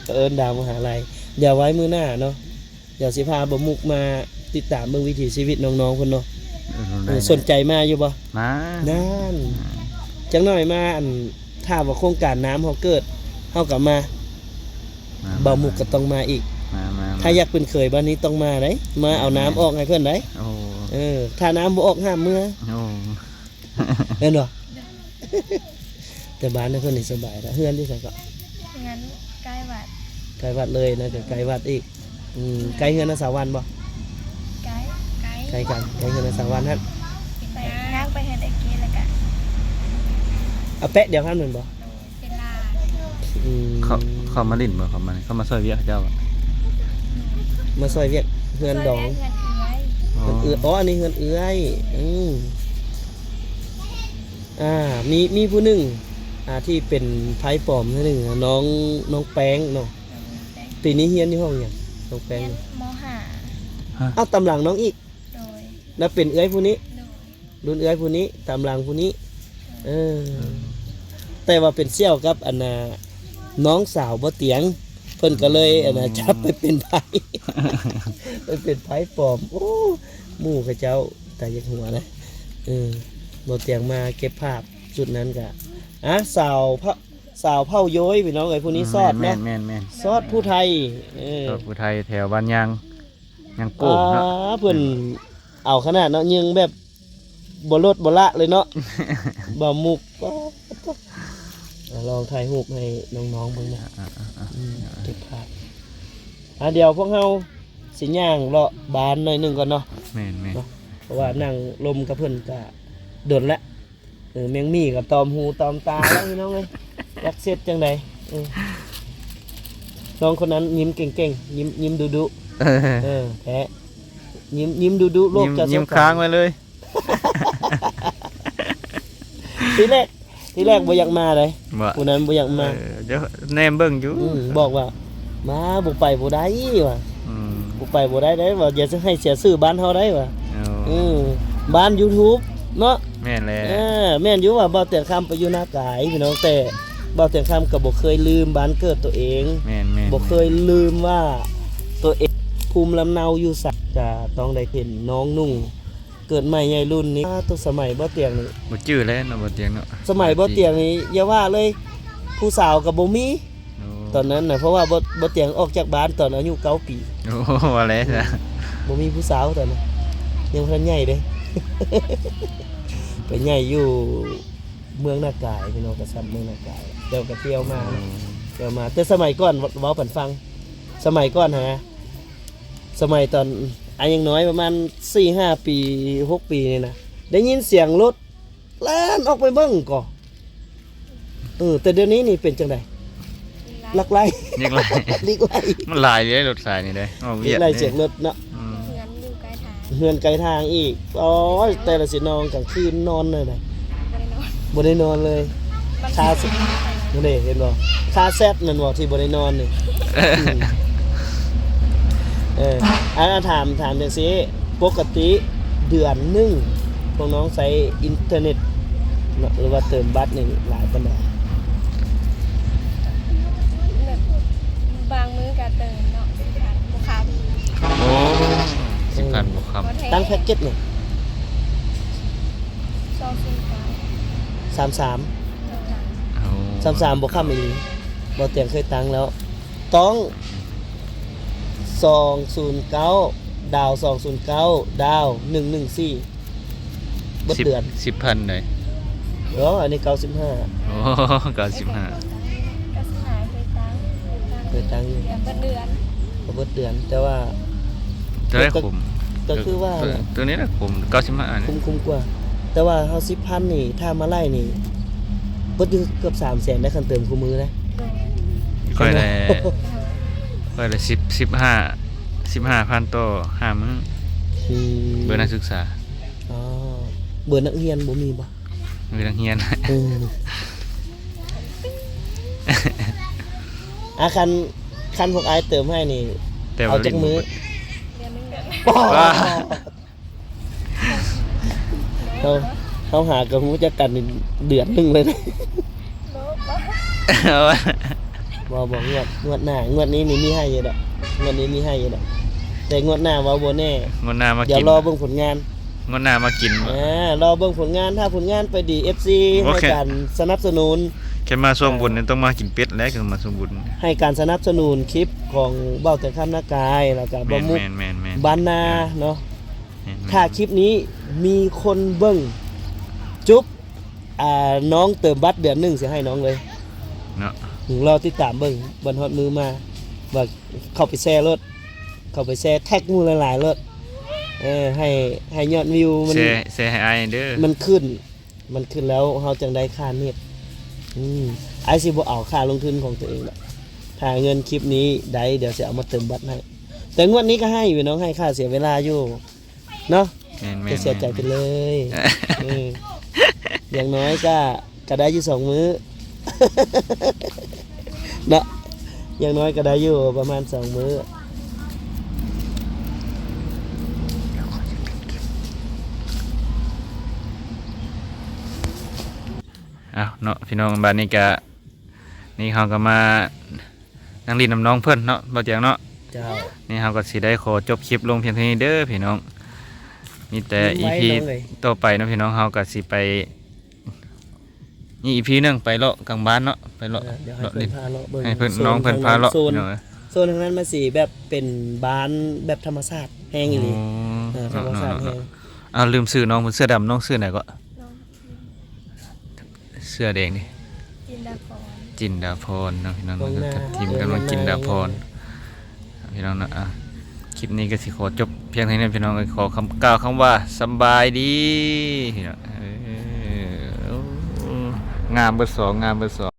ເຂົາເອີ້ນດາວມະຫາໄລ. ດຽວໄວ້ມື້ໜ້າເນາະ ດຽວຊິພາບ່າວມຸກມາຕິດຕາມເບິ່ງວິຖີຊີວິດນ້ອງໆເພິ່ນເນາະ. ເອີ ເອີ ສົນໃຈມາຢູ່ບໍ່? ມາ ນັ້ນ ອືມ ຈັກໜ້ອຍມາ ອັນ ຖ້າວ່າໂຄງການນ້ຳເຮົາເກີດ ເຮົາກະມາ ມາ ບ່າວມຸກກະຕ້ອງມາອີກ. ມາ ມາ ມາ ຖ້າຢາກເປັນເຂີຍບ້ານນີ້ຕ້ອງມາໄດ໋ ມາເອົານ້ຳ ແມ່ນ ອອກໃຫ້ເພິ່ນໄດ໋. ໂອ້ ເອີ ຖ້ານ້ຳບໍ່ອອກຫ້າມເມືອ. ໂອ້ ແມ່ນບໍ່? ແຕ່ບ້ານເພິ່ນນີ້ສະບາຍລະ. ເຮືອນຢູ່ໃສເກາະ? ເຮືອນໃກ້ວັດ ໃກ້ວັດເລີຍນະ ກະໃກ້ວັດອີກ. ອືມ ໃກ້ເຮືອນນາງສາວວັນບໍ່? ໃກ້ ໃກ້ກັນ ໃກ້ເຮືອນນາງສາວວັນຫັ້ນ. ໄປ ຍ່າງໄປເຮືອນອ້າຍເກດແລ້ວກະ ເອົາແປະດຽວຫັ້ນແມ່ນບໍ່? ເວລາ ອືມ ເຂົາ ເຂົາມາຫຼິ້ນບໍ່? ເຂົາມາ ເຂົາມາຊ່ອຍວຽກເຂົາເຈົ້າບໍ່? ມາຊ່ອຍວຽກເຮືອນດອງ ຊ່ອຍວຽກເຮືອນເອື້ອຍ. ອໍ ເຮືອນເອື້ອຍ ອໍ ອັນນີ້ເຮືອນເອື້ອຍ. ອືມ ອ່າ ມີ ມີຜູ້ໜຶ່ງ ອ່າ ທີ່ເປັນໄພ້ປອມຜູ້ໜຶ່ງ ນ້ອງ ນ້ອງແປ້ງເນາະ. ອືມ ແປ້ງ ປີນີ້ຮຽນຢູ່ຫ້ອງຫຍັງ ນ້ອງແປ້ງ? ຮຽນ ມໍຫ້າ. ຮະ ເອົ້າ ຕາມຫຼັງນ້ອງອີກ. ໂດຍ ແລ້ວເປັນເອື້ອຍຜູ້ນີ້? ໂດຍ ລຸ້ນເອື້ອຍຜູ້ນີ້ ຕາມຫຼັງຜູ້ນີ້. ເອີ ເອີ ແຕ່ວ່າເປັນສ່ຽວກັບອັນນ່າ ນ້ອງສາວບໍ່ຕຽງ ເພິ່ນກະເລີຍ ອືມ ອັນນ່າ ຈັບໄປເປັນໄພ້ ໄປເປັນໄພ້ປອມ. ໂອ້ ໝູ່ເຂົາເຈົ້າຕາຢາກຫົວນະ. ເອີ ບໍ່ຕຽງມາເກັບພາບຈຸດນັ້ນກະ ອ່າ ສາວເຜົ່າ ສາວເຜົ່າໂຢຍ ພີ່ນ້ອງເອີຍ ຜູ້ນີ້ ອືມ ຊອດເນາະ. ແມ່ນໆໆ ຊອດຜູ້ໄທ. ເອີ ຊອດຜູ້ໄທແຖວບ້ານຍາງ ຍັງໂກງເນາະ. ອ່າ ເພິ່ນ ອືມ ເອົາຂະໜາດເນາະ ຍິງແບບບໍ່ລົດບໍ່ລະເລີຍເນາະ ບ່າວມຸກ. ອ່າ ລອງຖ່າຍຮູບໃຫ້ນ້ອງໆເບິ່ງນະ. ອ່າໆໆໆ ອືມ ເກັບພາບ. ອ່າ ດຽວພວກເຮົາຊິຍ່າງເລາະບ້ານໜ້ອຍໜຶ່ງກ່ອນເນາະ. ແມ່ນໆ ເນາະ ເພາະວ່ານັ່ງລົມກັບເພິ່ນກະດົນລະ. ເອີ ແມງໝີ່ກະຕອມຫູຕອມຕາແລ້ວ ພີ່ນ້ອງເອີຍ ຈັກເຊັດຈັ່ງໃດ. ເອີ ນ້ອງຄົນນັ້ນຍິ້ມເກັ່ງໆ ຍິ້ມ ຍິ້ມດຸໆ. ເອີ ເອີ ແທ້ ຍິ້ມ ຍິ້ມດຸໆ ໂລກຈະ ຍິ້ມຄ້າງໄວ້ເລີຍ. ທີແລກ ທີແລກບໍ່ຢາກມາໃດ໋ ບໍ່ ຜູ້ນັ້ນບໍ່ຢາກມາ. ເອີ ດຽວແນມເບິ່ງຢູ່ ອືມ ບອກວ່າ ມາ ບໍ່ໄປບໍ່ໄດ້ວ່າ ອືມ ບໍ່ໄປບໍ່ໄດ້ເດ້ວ່າ ຢ່າໃຫ້ເສຍຊື່ບ້ານເຮົາໄດ້ວ່າ. ໂອ້ ເອີ ບ້ານຢູທູບເນາະ. ແມ່ນແຫຼະ ເອີ ແມ່ນຢູ່ວ່າບ່າວຕຽງຄຳໄປຢູ່ນາກາຍ ພີ່ນ້ອງ ແຕ່ບ່າວຕຽງຄຳກະບໍ່ເຄີຍລືມບ້ານເກີດໂຕເອງ. ແມ່ນໆໆ ບໍ່ເຄີຍລືມວ່າໂຕເອງພູມລຳເນົາຢູ່ໃສ. ກະຕ້ອງໄດ້ເຫັນນ້ອງນຸ່ງ ເກີດໃໝ່ໃຫຍ່ລຸ້ນນີ້ ອ່າ ໂຕສະໄໝບໍ່ຕຽງນີ້ ບໍ່ຈື່ແລ້ວເນາະ ບໍ່ຕຽງເນາະ. ສະໄໝບໍ່ຕຽງນີ້ຢ່າວ່າເລີຍ ຜູ້ສາວກະບໍ່ມີ. ໂອ້ ຕອນນັ້ນນະ ເພາະວ່າບໍ່ ບໍ່ຕຽງອອກຈາກບ້ານຕອນອາຍຸເກົ້າປີ. ໂອ້ ວ່າແລ້ວ ອືມ ບໍ່ມີຜູ້ສາວຕອນນັ້ນ ຍັງບໍ່ທັນໃຫຍ່ເດ້. ໄປໃຫຍ່ຢູ່ເມືອງນາກາຍ ພີ່ນ້ອງ ກະຊ້ຳເມືອງນາກາຍ ແລ້ວກະທ່ຽວມາ ໂອ້ ທ່ຽວມາ. ແຕ່ສະໄໝກ່ອນ ເວົ້າ ເວົ້າປັນຟັງ ສະໄໝກ່ອນຫັ້ນນະ ສະໄໝຕອນອາຍຸຍັງນ້ອຍ ປະມານສີ່ຫ້າປີ ຫົກປີນີ້ນະ ໄດ້ຍິນສຽງລົດແລ່ນອອກໄປເບິ່ງກໍ ເອີ ແຕ່ດຽວນີ້ນີ້ເປັນຈັ່ງໃດ? ລັກໄລ່ ລັກໄລ່ ລິກໄລ່ ມັນຫຼາຍເດ້ລົດສາຍນີ້ເດ້ ອອກວຽກ ລິກໄລ່ສຽງລົດເນາະ. ອືມ ເຮືອນຢູ່ໃກ້ທາງ ເຮືອນໃກ້ທາງອີກ. ໂອ້ຍ ແຕ່ລະຊິນອນກາງຄືນນອນແນວໃດ? ບໍ່ໄດ້ນອນເລີຍ. ຄາ ນີ້ເດ້ ເຫັນບໍ່? ຄາແຊັດແມ່ນບໍ່ທີ່ບໍ່ໄດ້ນອນນີ້? ເອີ ອາ ຖາມ ຖາມຈັ່ງຊີ້ ປົກກະຕິເດືອນໜຶ່ງ ພວກນ້ອງໃຊ້ອິນເຕີເນັດເນາະ ຫຼືວ່າເຕີມບັດນີ້ຫຼາຍປານໃດ? ແບບບາງມື້ກະເຕີມເນາະ ສິບພັນບໍ່ຄຳ. ໂອ້ ສິບພັນບໍ່ຄຳ. ບໍ່ແທ້ ຕັ້ງແພັກເກັດນີ້ ສອງແສນເກົ້າ. ສາມສາມ ໂອ້ ສາມສາມບໍ່ຄ້ຳອີ່ຫຼີ. ບໍ່ຕຽງເຄີຍຕັ້ງແລ້ວ ຕ້ອງສອງສູນເກົ້າ ດາວສອງສູນເກົ້າ ດາວໜຶ່ງໜຶ່ງສີ່ ເບິດເດືອນ ສິບພັນໃດ. ເອີ ອັນນີ້ເກົ້າສິບຫ້າ. ໂອ້ ເກົ້າສິບຫ້າ ເກົ້າສິບຫ້າເຄີຍຕັ້ງ ເຄີຍຕັ້ງຢູ່ ເດືອນ ເບິດເດືອນ ກໍເບິດເດືອນ ແຕ່ວ່າ ເທົ່າໃດຄຸ້ມ? ກໍຄືວ່າ ໂຕນີ້ລະຄຸ້ມ ເກົ້າສິບຫ້າ ຄຸ້ມ ຄຸ້ມກວ່າ. ແຕ່ວ່າເຮົາສິບພັນນີ້ ຖ້າມາໄລ່ນີ້ ເບິດຢູ່ເກືອບສາມແສນໄດ໋ ຄັນເຕີມຄູ່ມື້ນະ. ຂ້ອຍແຫຼະ ຂ້ອຍແຫຼະ ສິບ ສິບຫ້າ ສິບຫ້າພັນຕໍ່ຫ້າມື້. ອືມ ເບີນັກສຶກສາ. ອໍ ເບີນັກຮຽນບໍ່ມີບໍ່? ເບີນັກຮຽນ. ເອີ ອາ ຄັນ ຄັນພວກອ້າຍເຕີມໃຫ້ນີ້ ເອົາຈັກມື້? ເດືອນໜຶ່ງ. ເຮົາ ເຮົາຫາກໍຮູ້ຈັກກັນນີ້ເດືອນໜຶ່ງເລີຍ. ບໍ່ ບໍ່ ງວດ ງວດໜ້າ ງວດນີ້ນີ້ມີໃຫ້ຢູ່ດອກ ງວດນີ້ມີໃຫ້ຢູ່ດອກ ແຕ່ງວດໜ້າເວົ້າບໍ່ແນ່. ງວດໜ້າມາກິນ ດຽວລໍເບິ່ງຜົນງານ ງວດໜ້າມາກິນ. ອາ ລໍເບິ່ງຜົນງານ ຖ້າຜົນງານໄປດີ ເອັຟຊີ ໂອເຄ ໃຫ້ການສະໜັບສະໜູນ. ແຄ່ມາຊ່ວງບຸນນີ້ ອ່າ ຕ້ອງມາກິນເປັດແຫຼະ ຄືມາຊ່ວງບຸນ ໃຫ້ການສະໜັບສະໜູນຄລິບຂອງເບົາແຕ່ຄຳນາກາຍ ແລ້ວກໍບ່າວມຸກ ແມ່ນໆໆໆ ບ້ານນາເນາະ. ແມ່ນໆ ຖ້າຄລິບນີ້ມີຄົນເບິ່ງ ຈຸບ ອ່າ ນ້ອງເຕີມບັດເດືອນໜຶ່ງ ຊິໃຫ້ນ້ອງເລີຍເນາະ. ອືມ ລໍຕິດຕາມເບິ່ງ ບັດຮອດມື້ມາ ວ່າເຂົ້າໄປແຊໂລດ ເຂົ້າໄປແຊ ແທັກໝູ່ຫຼາຍໆໂລດ. ເອີ ໃຫ້ ໃຫ້ຍອດວິວມັນ ແຊ ແຊໃຫ້ອ້າຍເດີ ມັນຂຶ້ນ ມັນຂຶ້ນແລ້ວເຮົາຈັ່ງໄດ້ຄ່າເນັດ. ອືມ ອ້າຍຊິບໍ່ເອົາຄ່າລົງທຶນຂອງຕົວເອງດອກ ຖ້າເງິນຄລິບນີ້ໄດ້ ດຽວຊິເອົາມາເຕີມບັດໃຫ້. ແຕ່ງວດນີ້ກໍໃຫ້ພີ່ນ້ອງ ໃຫ້ຄ່າເສຍເວລາຢູ່ ເນາະ. ແມ່ນໆໆ ຢ່າເສຍໃຈໄປເລີຍ. ເອີ ຢ່າງນ້ອຍກະ ກະໄດ້ຢູ່ສອງມື້ເນາະ ຢ່າງນ້ອຍກະໄດ້ຢູ່ປະມານສອງມື້. ເອົາເນາະ ພີ່ນ້ອງ ບາດນີ້ກະ ນີ້ເຮົາກໍມາ ນັ່ງຫຼິ້ນນຳນ້ອງເພິ່ນເນາະ ບ່າວຕຽງເນາະ. ເຈົ້າ ນີ້ເຮົາກໍຊິໄດ້ຂໍຈົບຄລິບລົງພຽງເທົ່ານີ້ເດີພີ່ນ້ອງ. ມີແຕ່ອີພີຕໍ່ໄປເນາະພີ່ນ້ອງ ເຮົາກໍຊິໄປ ນີ້ອີພີໜຶ່ງ ໄປເລາະກາງບ້ານເນາະ ໄປເລາະ ເອີ ເລາະຫຼິ້ນ ໃຫ້ເພິ່ນ ນ້ອງເພິ່ນພາເລາະ. ໂຊນທາງນັ້ນມັນຊິແບບເປັນບ້ານແບບທຳມະຊາດແຮງອີ່ຫຼີ. ເອີ ທຳມະຊາດແຮງ. ອ້າວ ລືມຊື່ນ້ອງເພິ່ນ ເສື້ອດຳ ນ້ອງຊື່ຫຍັງເກາະ? ເສື້ອແດງນີ້ ຈິນດາພອນ ຈິນດາພອນເນາະພີ່ນ້ອງ. ທີມກຳລັງຈິນດາພອນພີ່ນ້ອງເນາະ. ອ່າ ຄລິບນີ້ກໍຊິຂໍຈົບພຽງເທົ່ານີ້ພີ່ນ້ອງເອີຍ. ຂໍຄຳ ກ່າວຄຳວ່າສຳບາຍດີພີ່ນ້ອງ. ເອີ ງາມເບິດສອງ ງາມເບິດສອງ.